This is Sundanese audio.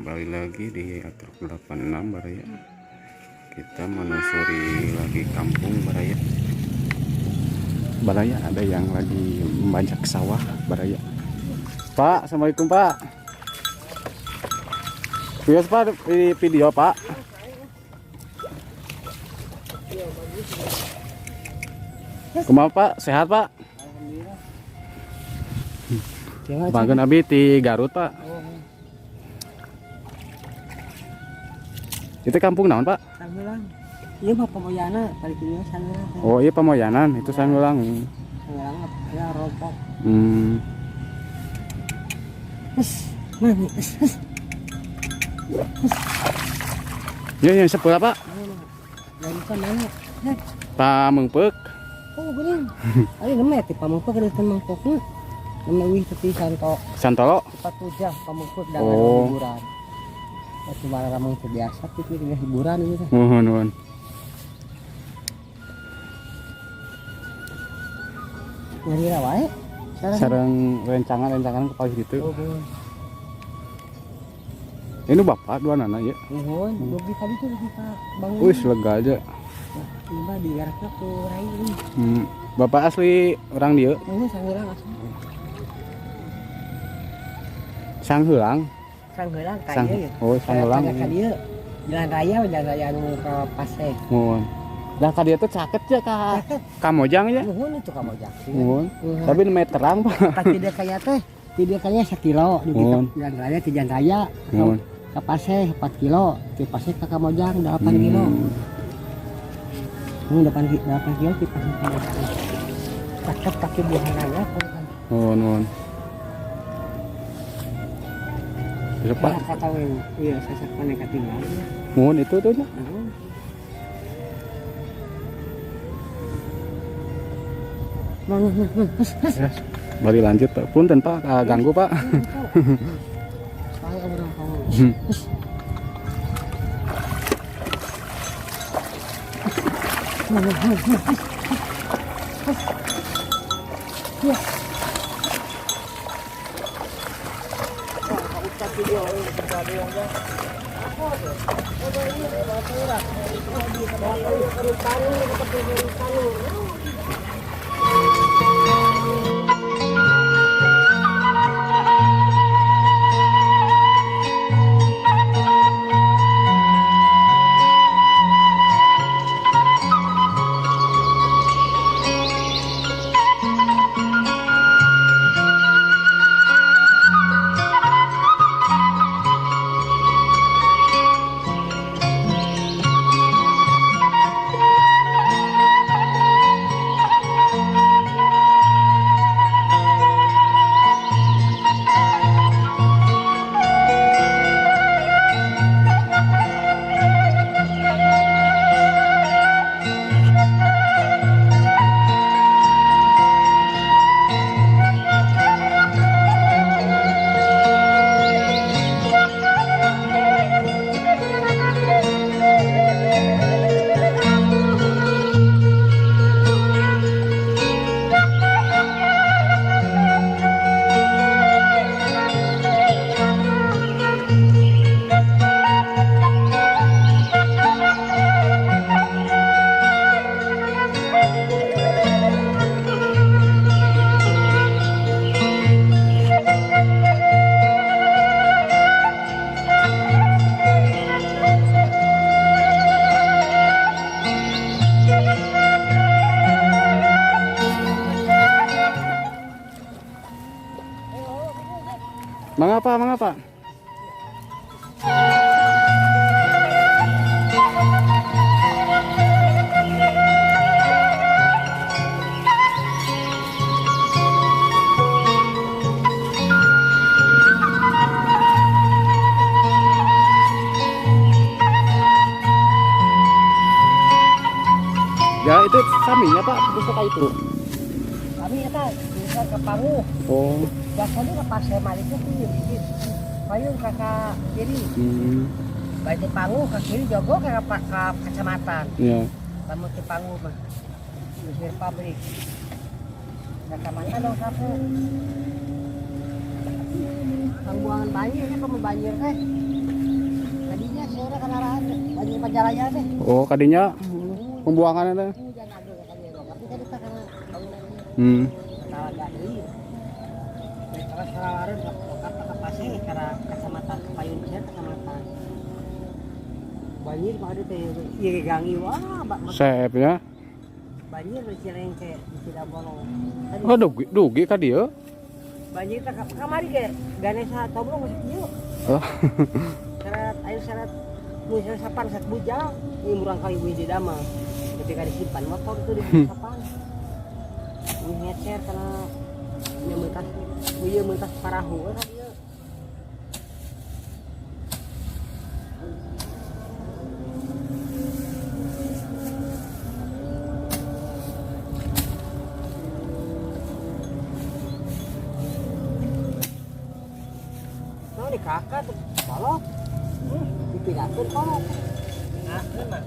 Kembali lagi di Atruk 86 Baraya. Kita menelusuri lagi kampung Baraya. Baraya ada yang lagi membajak sawah Baraya. Pak, assalamualaikum Pak. Iya Pak, di video Pak. Kumaha Pak? Sehat Pak? Bangun abi di Garut Pak. Itu kampung naon Pak? Sanggelang. Iya mah Pamoyana, kali ini Sanggelang. Oh iya Pamoyanan, itu Sanggelang. Sanggelang ya rompok. Hus, mana? Hus, hus. Iya iya sebelah Pak. Dari mana? Pamengpeuk. Oh, bener. Ayo nama ya, Pamengpeuk ada Pamengpeuk. Nama wih tepi Santo. Santolo. Tempat tujah Pamengpeuk dan Oh. hiburan. Batu bara ramang itu biasa piknik hiburan gitu. Nuhun nuhun. Nyari wae. Sareng rencangan-rencangan ke pagi gitu. Oh, bener. Ini bapak dua nana ya. Nuhun, dugi tadi tuh dugi ka bangun. Wih lega aja. Ini mah digarapna ku rai ini. Bapak asli orang dia. Ini Sanggelang asli. Sanghelang. Sanggelang ka Sang ieu ya. Oh, Sanghelang. Ka dieu. Jalan raya anu ka Paseh. Nuhun. Lah ka dieu tuh caket ya ka Kamojang ya. Nuhun itu ka Mojang. Nuhun. Tapi namanya terang Pak. Pas tidak kaya teh, tidak kaya sakilo di Nuhun. jalan raya ke jalan raya. Nuhun. Ka Paseh 4 kilo, di Paseh ka Kamojang 8 kilo. 8 kilo di Paseh ka Kamojang. Caket kaki buah raya. Nuhun nuhun. Bisa Pak. Kata iya sasak mana katinggal. Nuhun itu tuh. Nuhun. Ya, mari lanjut Pak. Punten Pak, ganggu Pak. Saya orang kamu. Mangapa, mangapa? Ya itu saminya Pak, pusaka itu. Kami eta bisa ke Pangu. Oh. Biasanya ke Pasir Malik itu payung ke kiri. Baik di Pangu ke kiri jogo ke kecamatan. Iya. Kamu di Pangu mah. Usir pabrik. Kecamatan dong sapu. Pembuangan banjir ya, kamu banjir teh. Ngecer kendaraan banjir Majalaya teh. Oh, kadinya pembuangan teh. Hujan aduh ka dieu tapi kan kita kana bangunan ieu. Talaga deui. Terus sarawareun ka ka Pasir kana kecamatan Payun Cer kecamatan. Banjir mah teh ieu gang ieu wah Sep ya. Banjir di Cilengke di Cidabolong. Tadi Oh, dugi dugi ka dieu. Banjir teh kamari ge Ganesha toblong geus kieu. Oh. Syarat ayo syarat mun sapan sak bujang ini murang kali di dama. Ketika disimpan motor itu di sapan. Ini ngecer karena nya mentas ieu mentas parahu we ka dieu. Nah, di kakak tuh kolok. Dipindahkeun kolok. Nah, mah.